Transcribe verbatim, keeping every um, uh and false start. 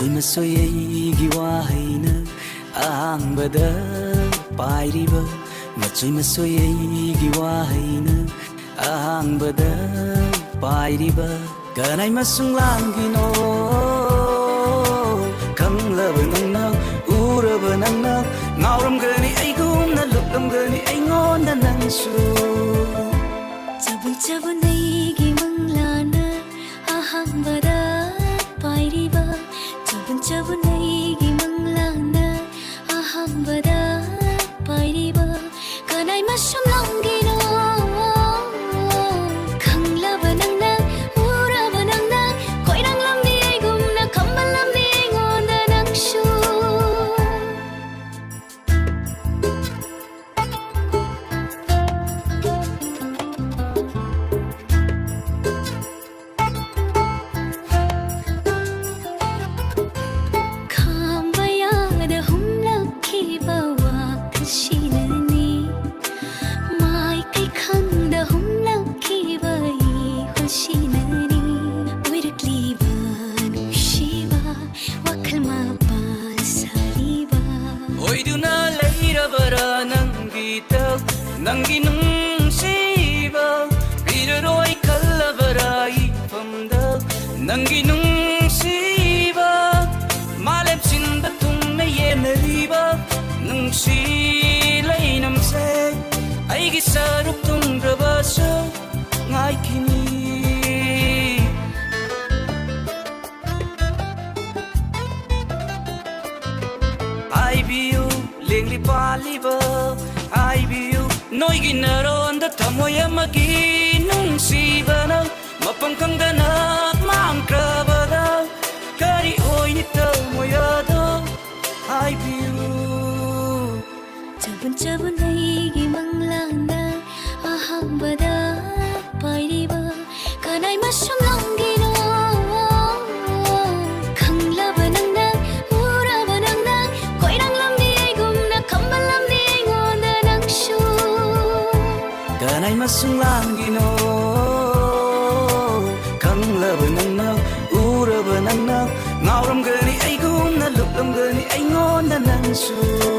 ꯃꯆꯣꯏ ꯃꯆꯣꯏ ꯑꯩꯒꯤ ꯋꯥꯍꯩꯅ ꯑꯍꯥꯡꯕꯗ ꯄꯥꯏꯔꯤꯕ, ꯃꯆꯣꯏ ꯃꯆꯣꯏ ꯑꯩꯒꯤ ꯋꯥꯍꯩꯅ ꯑꯍꯥꯡꯕꯗ ꯄꯥꯏꯔꯤꯕ ꯀꯅꯥꯏ ꯃꯁꯨꯡ ꯂꯥꯡꯒꯤꯅꯣ? ꯈꯪꯂꯕ ꯅꯪꯅ, ꯎꯔꯕ ꯅꯪꯅ, ꯉꯥꯎꯔꯝꯒꯅꯤ ꯑꯩꯒꯨꯝꯅ, ꯂꯨꯞꯂꯝꯒꯅꯤ ꯑꯩꯉꯣꯟꯗ ꯅꯪꯁꯨ꯫ ꯆꯕꯨꯟ ꯆꯕꯨꯟ ꯑꯩꯒꯤ ꯃꯪꯂꯥꯅ ꯑꯍꯥꯡꯕꯗ ꯄꯥꯏꯔꯤꯕ, ꯆꯕꯨꯟ ꯆꯕꯨꯟ ꯑꯩꯒꯤ ꯃꯪꯂꯥꯅ ꯑꯍꯥꯡꯕꯗ ꯄꯥꯏꯔꯤꯕ ꯀꯅꯥꯏ ꯃꯁꯨꯝ ꯂꯥꯡꯒꯤꯅꯣ? ꯈꯪꯂꯕ ꯅꯪꯅ, ꯎꯔꯕ ꯅꯪꯅ, ꯀꯣꯏꯔꯥꯡꯂꯝꯅꯤ ꯑꯩꯒꯨꯝꯅ, ꯈꯝꯕꯜꯂꯝꯅꯤ ꯑꯩꯉꯣꯟꯗ ꯅꯪꯁꯨ꯫ ꯈꯥꯝꯕ ꯌꯥꯗ ꯍꯨꯝꯂꯛꯈꯤꯕ ꯋꯥꯈꯜꯁꯤꯅꯅꯤ, ꯃꯥꯏꯀꯩ ꯈꯪꯗ ꯍꯨꯝꯂꯛꯈꯤꯕ ꯏꯍꯨꯜꯁꯤꯅꯅꯤ, ꯑꯣꯏꯔꯛꯂꯤꯕ ꯅꯨꯡꯁꯤꯕ ꯋꯥꯈꯜ ꯃꯄꯥꯜ ꯁꯥꯔꯤꯕ꯫ ꯑꯣꯏꯗꯨꯅ ꯂꯩꯔꯕꯔꯥ ꯅꯪꯒꯤꯗ ꯅꯪꯒꯤ ꯅꯨꯡꯁꯤꯕ? ꯄꯤꯔꯔꯣꯏ ꯈꯜꯂꯕꯔꯥ ꯏꯐꯝꯗ ꯅꯪꯒꯤ ꯅꯨꯡꯁꯤꯕ? ꯃꯥꯂꯦꯝ ꯁꯤꯟꯕ ꯊꯨꯡꯅ ꯌꯦꯟꯅꯔꯤꯕ ꯅꯨꯡꯁꯤ ꯂꯩꯅꯝꯁꯦ ꯑꯩꯒꯤ ꯁꯔꯨꯛ ꯊꯨꯡꯗ꯭ꯔꯕꯁꯨ ꯉꯥꯏꯈꯤꯅꯤ꯫ ꯍꯥꯏꯕꯤꯌꯨ ꯂꯦꯡꯂꯤ ꯄꯥꯜꯂꯤꯕ, ꯍꯥꯏꯕꯤꯌꯨ ꯅꯣꯏꯒꯤ ꯅꯔꯣꯟꯗ ꯊꯃꯣꯏ ꯑꯃꯒꯤ ꯅꯨꯡꯁꯤꯕꯅ ꯃꯐꯝ ꯈꯪꯗꯅ ꯃꯥꯡꯈ꯭ꯔꯕꯗ ꯀꯔꯤ ꯑꯣꯏꯅꯤ ꯊꯃꯣꯏ ꯑꯗꯣ? ꯍꯥꯏꯕꯤꯌꯨ꯫ ꯆꯕꯨꯟ ꯆꯕꯨꯟ ꯑꯩꯒꯤ ꯃꯪꯂꯥꯟꯗ ꯑꯍꯥꯡꯕꯗ ꯄꯥꯏꯔꯤꯕ ꯀꯅꯥꯏ ꯃꯁꯨꯝ ꯂꯥꯡꯒꯤꯅꯣ? ꯈꯪꯂꯕ ꯅꯪꯅ, ꯎꯔꯕ ꯅꯪꯅ, ꯀꯣꯏꯔꯥꯡꯂꯝꯅꯤ ꯑꯩꯒꯨꯝꯅ, ꯈꯝꯕꯜꯂꯝꯅꯤ ꯑꯩꯉꯣꯟꯗ ꯅꯪꯁꯨ꯫ ꯀꯅꯥꯏ ꯃꯁꯨꯝ ꯂꯥꯡꯒꯤꯅꯣ? ꯈꯪꯂꯕ ꯅꯪꯅ, ꯎꯔꯕ ꯅꯪꯅ, ꯉꯥꯎꯔꯝꯒꯅꯤ ꯅꯪꯁꯨ